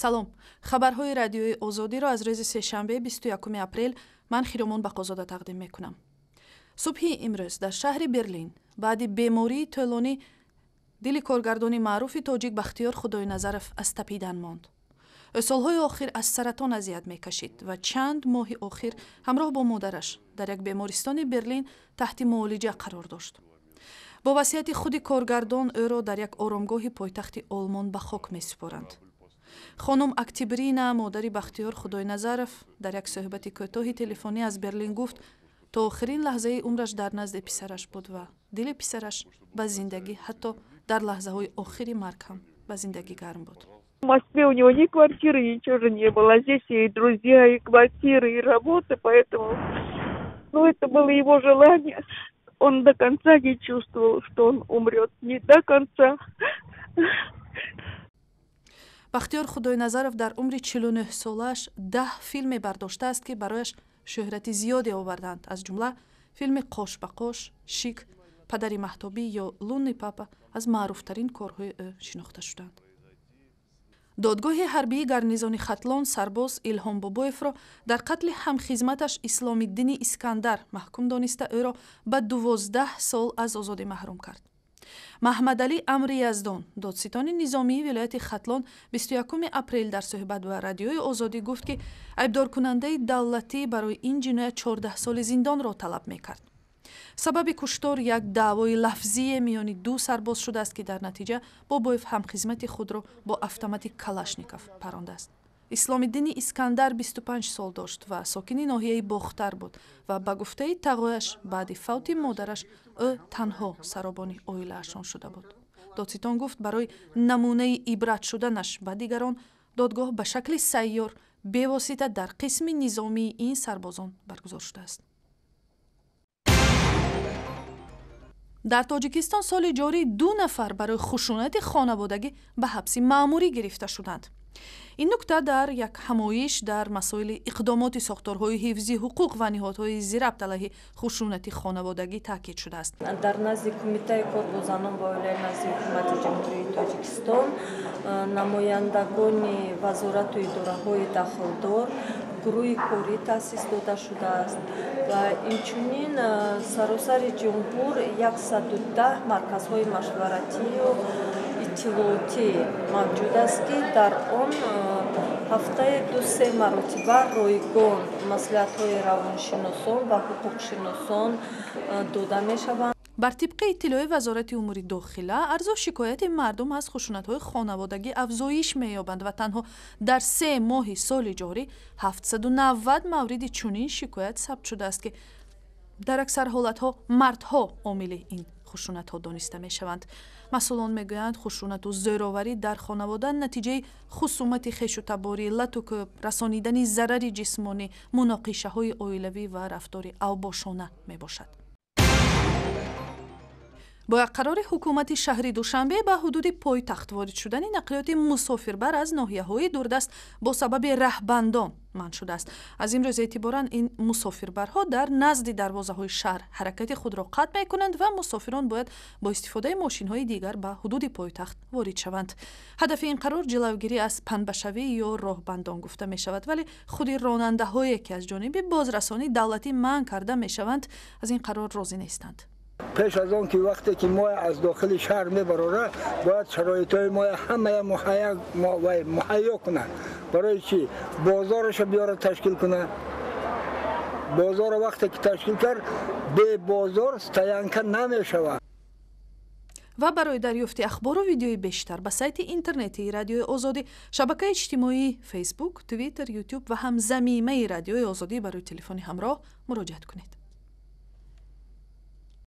Салом. Хабарҳои Радиои Озодиро аз рӯзи сешанбе, 21 апрел, ман Хиромон Бақозода тақдим мекунам. Субҳи имрӯз дар шаҳри Берлин баъди бемории тӯлонӣ дили коргардони маъруфи тоҷик Бахтиёр Худойназаров аз тапидан монд. Ӯ солҳои охир аз саратон азият мекашид ва чанд моҳи охир ҳамроҳ бо модараш дар як бемористони Берлин таҳти муолиҷа қарор дошт. Бо васияти худи коргардон ӯро дар як оромгоҳи пойтахти Олмон ба хок месупоранд. Хонум Октябрина, модари Бахтиёр Худойназаров, дар як суҳбати кӯтоҳи телефонӣ аз Берлин гуфт, то охирин лаҳзаи умраш дар назди писараш буд ва дили писараш ба зиндагӣ ҳатто дар лаҳзаҳои охири марг ҳам ба зиндагӣ гарм буд. В Москве у него ни квартиры, ничего же не было. Здесь и друзья, и квартиры, и работа, поэтому, ну, это было его желание. Он до конца не чувствовал, что он умрет. Не до конца. Бахтиёр Худойназаров дар умри 49-солааш 10 филме бардоштааст, ки барояш шӯҳрати зиёде оварданд, аз ҷумла филми «Қош ба қош», «Шик», «Падари маҳтобӣ» ё «Лунный папа» аз маъруфтарин корҳои ӯ шинохта шуданд. Додгоҳи ҳарбии гарнизони Хатлон сарбоз Илҳом Бобоевро дар қатли ҳамхизматаш Исломиддини Искандар маҳкум дониста, ӯро ба 12 сол аз озодӣ маҳрум кард. Маҳмадалӣ Амри Яздон, додситони низомии вилояти Хатлон, 21 апрел дар суҳбат ба Радиои Озодӣ гуфт, ки айбдоркунандаи давлатӣ барои ин ҷиноят 14 соли зиндонро талаб мекард. Сабаби куштор як даъвои лафзие миёни ду сарбоз шудааст, ки дар натиҷа Бобоев ҳамхизмати худро бо автомати Калашников парондааст. Исломиддини Искандар 25 сол дошт ва сокини ноҳияи Бохтар буд ва ба гуфтаи тағояш, баъди фавти модараш ӯ танҳо саробони оилаашон шуда буд. Додситон гуфт, барои намунаи ибрат шуданаш ба дигарон додгоҳ ба шакли сайёр бевосита дар қисми низомии ин сарбозон баргузор шудааст. Дар Тоҷикистон соли ҷорӣ ду нафар барои хушунати хонаводагӣ ба ҳабси маъмурӣ гирифта шуданд. Ин нукта дар як ҳамоиш дар масоили иқдомоти сохторҳои ҳифзи ҳуқуқ ва ниҳодҳои зирабт алайҳи хушунати хонаводагӣ таъкид шудааст. Дар назди Кумитаи кор бо занон ва оилаи назди Ҳукумати Ҷумҳурии Тоҷикистон намояндагони вазорату идораҳои дахлдор гурӯҳи корӣ таъсис дода шудааст ва инчунин саросари ҷумҳур 110 марказҳои машваратию иттилоотӣ мавҷуд аст, ки дар он ҳафтаи ду-се маротиба ройгон маслиҳатҳои равоншиносон ва ҳуқуқшиносон дода мешаванд. Бар тибқи иттилои Вазорати умури дохила, арзу шикояти мардум аз хушунатҳои хонаводагӣ афзоиш меёбанд ва танҳо дар 3 моҳи соли ҷорӣ 790 мавриди чунин шикоят сабт шудааст, ки дар аксар ҳолатҳо мардҳо омили ин хушунатҳо дониста мешаванд. Масъулон мегӯянд, хушунату зӯроварӣ дар хонавода натиҷаи хусумати хешу таборӣ, лату кӯб, расонидани зарари ҷисмонӣ, муноқишаҳои оилавӣ ва рафтори авбошона мебошад. Бо як қарори ҳукумати шаҳри Душанбе ба ҳудуди пойтахт ворид шудани нақлиёти мусофирбар аз ноҳияҳои дурдаст бо сабаби раҳбандон манъ шудааст. Аз имрӯз эътиборан ин мусофирбарҳо дар назди дарвозаҳои шаҳр ҳаракати худро қатъ мекунанд ва мусофирон бояд бо истифодаи мошинҳои дигар ба ҳудуди пойтахт ворид шаванд. Ҳадафи ин қарор ҷилавгирӣ аз панбашавӣ ё роҳбандон гуфта мешавад, вале худи ронандаҳое, ки аз ҷониби бозрасонии давлатӣ манъ карда мешаванд, аз ин қарор розӣ нестанд. Пеш аз он ки вақте ки мо аз дохили шаҳр мебарора, бояд шароитҳои мо ҳамая муҳайё кунад. Барои чӣ? Бозорашо биёра ташкил кунад. Бозорро вақте ки ташкил кард, бе бозор стоянка намешавад. Ва барои дарёфти ахбору видеои бештар ба сайти интернетии Радиои Озодӣ, шабакаи иҷтимоии Фейсбук, Твиттер, Ютуб ва ҳам замимаи Радиои Озодӣ барои телефони ҳамроҳ муроҷиат кунед.